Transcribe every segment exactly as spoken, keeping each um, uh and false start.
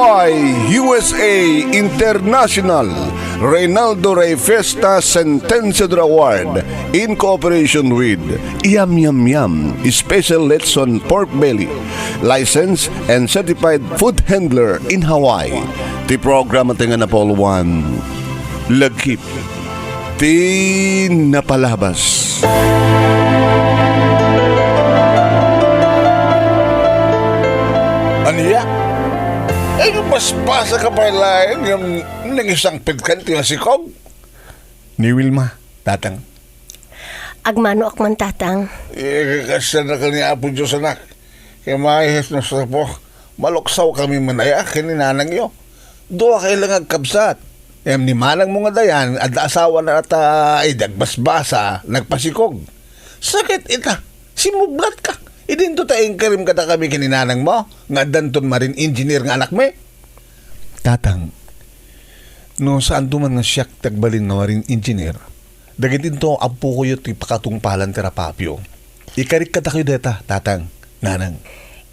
By U S A International Reynaldo Rey Fiesta Sentenciador Award in cooperation with Yam Yam Yam Special Lechon Pork Belly, licensed and certified food handler in Hawaii. Ti programa ti nga napauloan, Lagip ti Napalabas. Ania? Ay, basbasa ka pay laeng ngem nangisangpetkan ti masikog? Ni Wilma, Tatang. Agmanoak man, Tatang. Eh, kasla na ka ni Apo Dios, anak. Kay maayos no sapo, maluksaw kami man aya ken ni nanangyo. Dua kay lang agkabsat. Ngem ni manangmo nga Dayan, adda asawana ta idi agbasbasa, nagpasikog. Sakit ita, simublat ka. Idinto ta inkarim kadakami ken ni nanangmo, nga addanton marine engineer nga anakmi. Tatang, no saanto man nga siak ti agbalin nga marine engineer, dagiti into appokoyo ti pakatungpalan ti rapapio. Ikarik kadakayo dayta, Tatang, Nanang.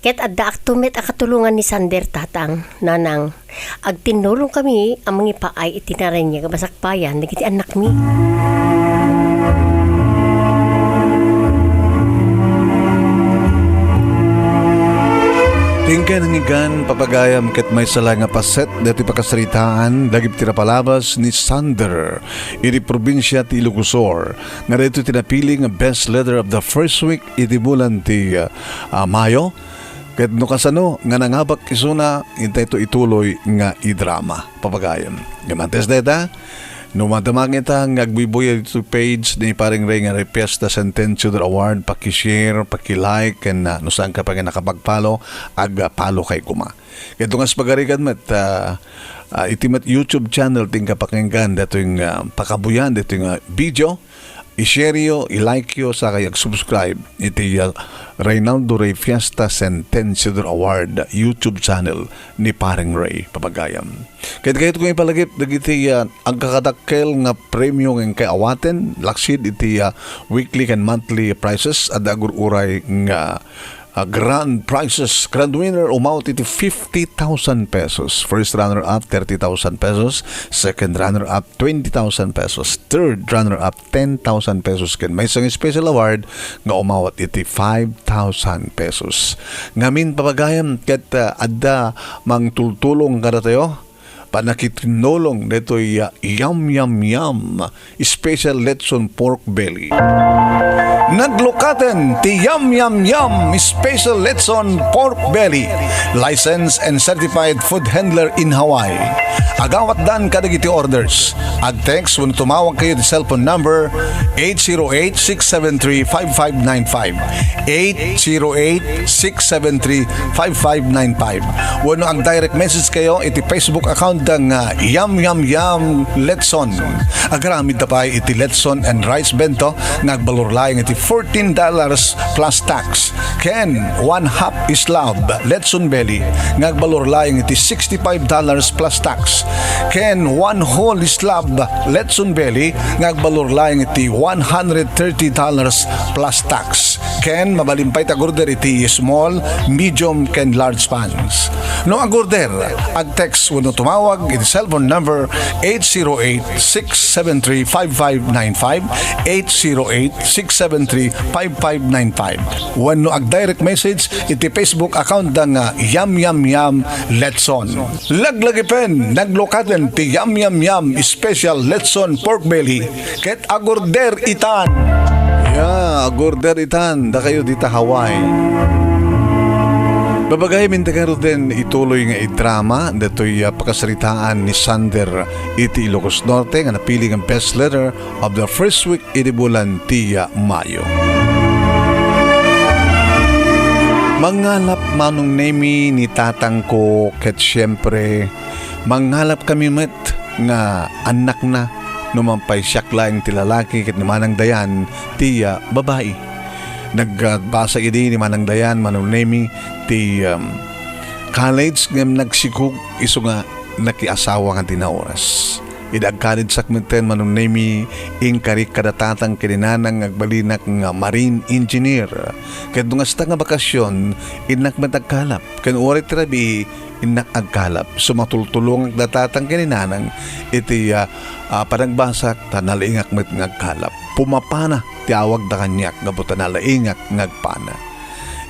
Ket addaakto met a katulongan ni Sander, Tatang, Nanang. Agtinnulongkami a mangipaay iti naraniag a masakbayan dagiti annakmi. Ti inkay nangngegan, papagayam, ket maysa laeng a paset daytoy pakasaritaan dagiti napalabas ni Sander iti probinsia ti Ilocos Sur, nga daytoy ti napili nga best letter of the first week iti bulan ti, ah, ah, Mayo. Ket no kasano nga nangabak isuna, intayto ituloy nga idrama, papagayam. Ngem antes dayta, no madama ngata nga agbuybuya ditoy page ni Paring Ray nga Rey Fiesta Sentenciador Award, paki-share, paki-like, ken, ah, no saanka pay nga nakapag-follow, ag-follow kay koma. Ket no kas pagarigan met, ah, ah, iti met YouTube channel ti inka pakenggan daytoy nga pakabuyan daytoy nga video, i-share yo, i-like yo, sakay ag-subscribe iti, ah, Reynaldo Rey Fiesta Sentenciador Award YouTube channel ni Paring Ray, papagayam. Ket kayat ko ipalagip dagiti, ah, agkakadakkel nga premio nga inkay awaten, laksid iti, ah, weekly ken monthly prizes, adda agur-uray nga, ah, grand prizes. Grand winner umawat iti fifty thousand pesos. First runner-up, thirty thousand pesos. Second runner-up, twenty thousand pesos. Third runner-up, ten thousand pesos. Ken maysa nga special award nga umawat iti five thousand pesos. Ngamin, papagayam, ket, ah, adda mangtultulong kadatayo. Pannakitinnulong daytoy, ah, Yam Yam Yam Special Lechon Pork Belly. Naglukaten ti Yam Yam Yam Special Lechon Pork Belly. Licensed and certified food handler in Hawaii. Agawatdan kadagiti orders. Ag-text wenno tumawag kayo ti cellphone number eight zero eight, six seven three, five five nine five. Eight zero eight, six seven three, five five nine five. Wenno ag-direct message kayo iti Facebook account da nga Yam Yam Yam Letson. Agaramid da pay iti Letson and Rice Bento nga agbalor laeng iti fourteen dollars plus tax. Ken one half slab Letson Belly nga agbalor laeng iti sixty-five dollars plus tax. Ken one whole slab Letson Belly nga agbalor laeng iti one hundred thirty dollars plus tax. Ken mabalin pay ti ag-order iti small, medium, ken large pans. No ag-order, ag-text wenno tumawag iti cellphone number eight zero eight, six seven three, five five nine five, eight zero eight, six seven three, five five nine five. Wenno ag-direct message iti Facebook account da nga Yam Yam Yam Letson. Laglagipen, naglukaten ti Yam Yam Yam Special Letson Pork Belly ket ag-order itan. Ya, ag-order itan, dakayo dita Hawaii. Babagay, minta garuden ituloy nga idrama, datoy, ah, pakasaritaan ni Sander iti Ilocos Norte nga napili nga best letter of the first week iti bulan ti, ah, Mayo. Mangalap Manong Nemi ni tatangko ket siempre, mangalap kami met nga annakna, no man pay siak laeng ti lalaki ket ni Manang Dayan ti, ah, babai. Nagbasa idi ni Manang Dayan, Manong Nemi, ti, um, college ngem nagsikog isu nga nakiasawa nga dinaoras. Idi agkaledsak metten, Manong Nemi, inkarik kada tatang ken ni nanang nga agbalinak nga marine engineer. Ket no kasta nga bakasion, innak met agkalap. Ken uray ti rabii, innak agkalap. Sumatultulongak da tatang ken ni nanang iti, ah, ah, panagbasak, ta nalaingak met nga agkalap. Pumapana ti awagda kaniak gapu ta nalaingak nga agpana.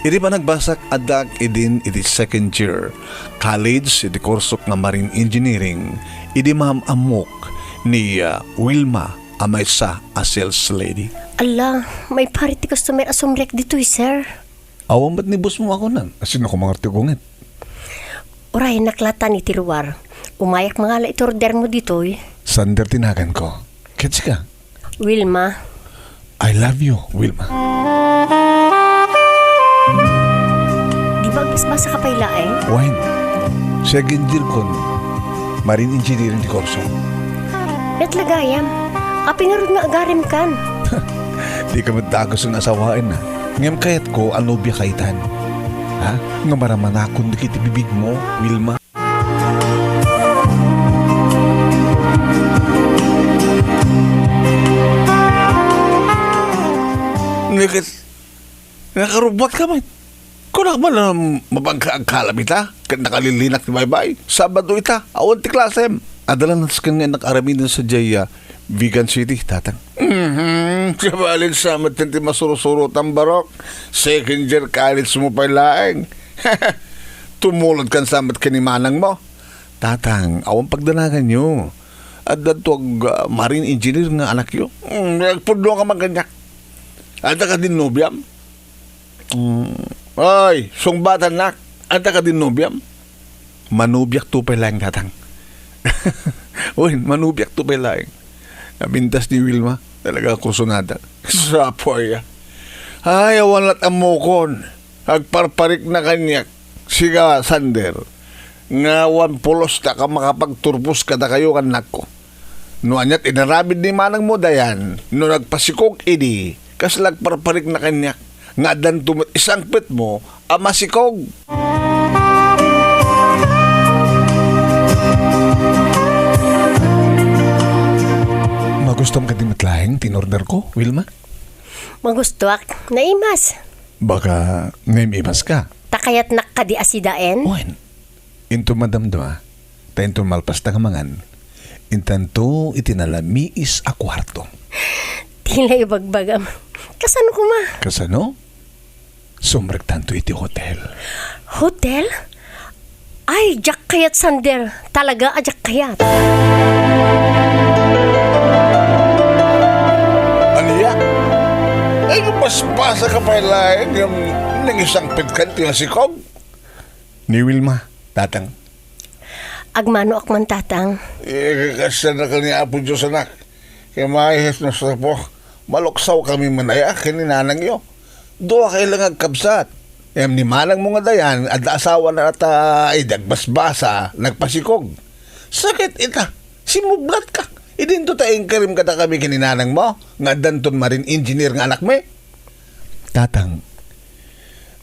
Idi panagbasak, addaak idin iti second year college iti kursok nga marine engineering, idi maam-ammok ni, ah, Wilma a maysa a sales lady. Alla, maiparit ti customer a sumrek ditoy, sir. Awan met ni boss mo a kunam. Sino ko mangartigunget? Uray, naklatan iti lugar. Umayak mangala iti order mo ditoy. Sander ti naganko. Ket sika? Wilma. I love you, Wilma. Di ba agbasbasa ka pay laeng? Wen, second year kon marine engineering ti kurso. Met la gayam, apay ngarud nga agarimkan? Dika met dagus nga asawaen, a. Ngem kayatko a nobiaka itan. Ha? Nga maramanakon dagiti bibigmo, Wilma. Neket, nakarubbuatka met. Kunak man a mapagka-, agkalap ita, ket nakalilinak ti baybay. Sabado ita, awan ti klasem. Adda la nasken nga innak aramiden sadiay, ah, Vigan City, tatang. Mhm, kabalin sa met ti masurusurotan, Barok. Second year college mo pay laeng. Tumulodkan sa met ken ni manang mo. Tatang, awan pagdanaganyo. Addanto ag-, ah, marine engineer nga anakyo. Hmm, agpudno ka man kaniak. Adda kadin nobiam? Hmm. Ay, sungbatannak. Adda kadin nobiam? Manobiakto pay laeng, tatang. Uy, manobiakto pay laeng. Napintas ni Wilma. Talaga, kursunada. Sapoy, ah. Ay, awan lat ammokon. Agparparikna kaniak, sika, Sander, nga awan pulos ta ka makapagturpos kadakayo nga annakko. No aniat inaramid ni manang mo, Dayan, no nagpasikog idi, kasla agparparikna kaniak, nga addanto met isangpet mo a masikog. Magustom kadi met laeng ti in-order ko, Wilma? Magustoak. Naimas. Baka naim-imas ka. Ta kayatnak kadi a sidaen? Wen, inton madamdama, ta inton malpasta nga mangan, intanto iti nalamiis a kuarto. Ti la ibagbagam. Kasano koma? Kasano? Sumrektanto iti hotel. Hotel? Ay, diak kayat, Sander. Talaga a diak kayat. Ania? Ay, basbasa ka pay laeng ngem nangisangpetkan ti masikog? Ni Wilma, tatang. Agmanoak man, tatang. Eh, kasla na ka ni Apo Dios, anak. Kay maayos no sapo, maluksawkami man aya ken ni nanangyo. Duakay la nga agkabsat. Ngem ni manangmo nga Dayan, adda asawana ta idi agbasbasa, nagpasikog. Sakit ita, simublatka. Idinto ta inkarim kadakami ken ni nanangmo, nga addanton marine engineer nga anakmi. Tatang,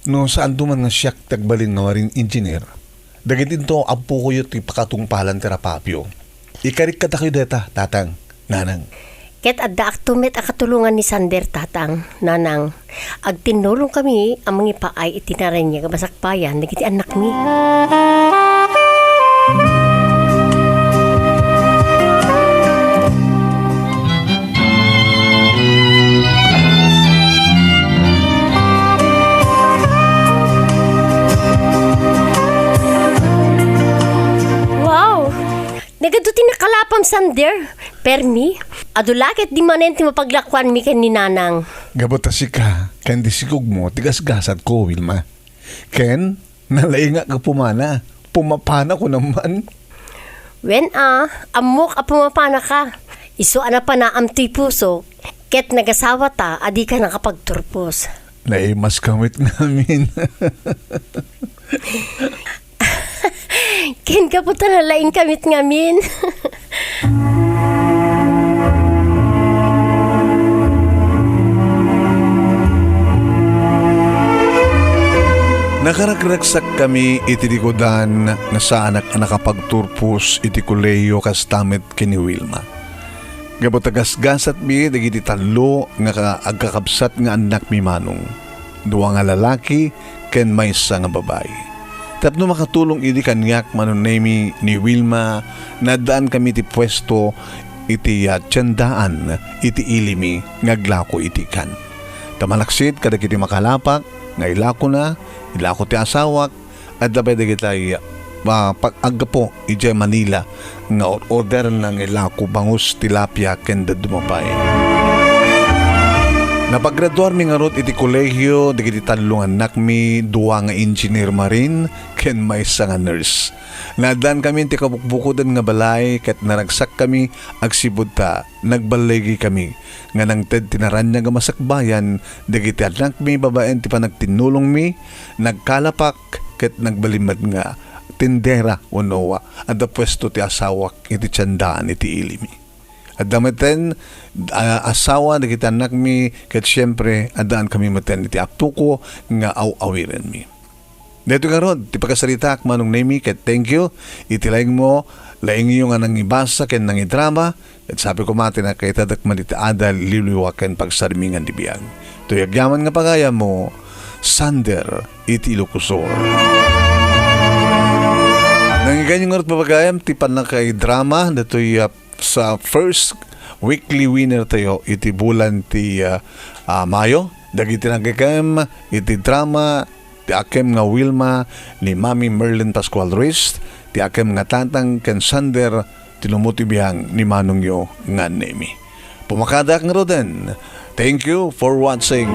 no saanto man nga siak ti agbalin nga marine engineer, dagiti into ampokoyo ti pakatungpalan ti rapapio. Ikarik kadakayo dayta, tatang, nanang. Ket addaakto met a katulongan ni Sander, tatang, nanang. Agtinnulongkami a mangipaay iti naraniag a masakbayan dagiti annakmi. Wow! Nagadu ti nakalapam, Sander. Permi, adu la ket di manen ti mapaglakuanmi ken ni Nanang. Gapu ta sika ken ti sikogmo ti gasgasatko, Wilma. Ken nalaingak a pumana. Pumapana ko naman. Wen a, ammok a pumapana ka. Isu a napanaam ti pusok, ket nagasawata a dika nakapagturpos. Naimas ka met ngamin. Ken gapu ta nalaing ka met ngamin. Nagrakraksakkami iti likudan nga saanak a nakapagturpos iti kolehio kasta met ken ni Wilma. Gapu ta gasgasatmi dagiti tallo nga ka-, agkakabsat nga annakmi manong, dua nga lalaki ken maysa nga babai. Tapno makatulong idi kaniak manong Nemi ni Wilma, naddaankami ti puesto iti, ah, tiendaan iti ilimi nga aglako iti kan. Ta malaksid kadagiti makalapak nga ilakona, ilako ti asawak, adda pay dagitay, ah, pag-aggapu idiay Manila nga or-, orderna nga ilako bangus, tilapia, ken dadduma pay. Napagraduarmi ngarud iti kolehio dagiti tallo nga annakmi, dua nga engineer marine ken maysa nga nurse. Naaddaankami ti kabukbukoden nga balay ket naragsakkami agsipud ta nagballigikami nga nangted ti naraniag a masakbayan dagiti annakmi babaen ti panagtinnulongmi, nagkalapak ket nagbalin met nga tindera wenno adda puesto ti asawak iti tiendaan iti ilimi. Adda metten, ah, asawa dagiti annakmi ket siempre addaankami metten iti apoko nga aw-awirenmi. Daytoy ngarud ti pakasaritaak, Manong Nemi, ket thank you iti laengmo, laengyo nga nangibasa ken nangidrama, ket sapay koma ti nakaitedek man iti adal, liwliwa ken pagsarmingan ti biag. Toy agyaman nga pagayammo, Sander iti Ilocos Sur. Nangyiganyo ngarud, pagayam, ti pannakaidrama daytoy, ah, sa first weekly winner tayo iti bulan ti, ah, ah, Mayo. Dagiti nangikekem iti drama, ti Akem nga Wilma ni Mami Merlin Pascual Ruiz, ti Akem nga Tatang ken Sander, ti Lumuti Biang ni Manongyo nga Nemi. Pumakadak ngaruden. Thank you for watching.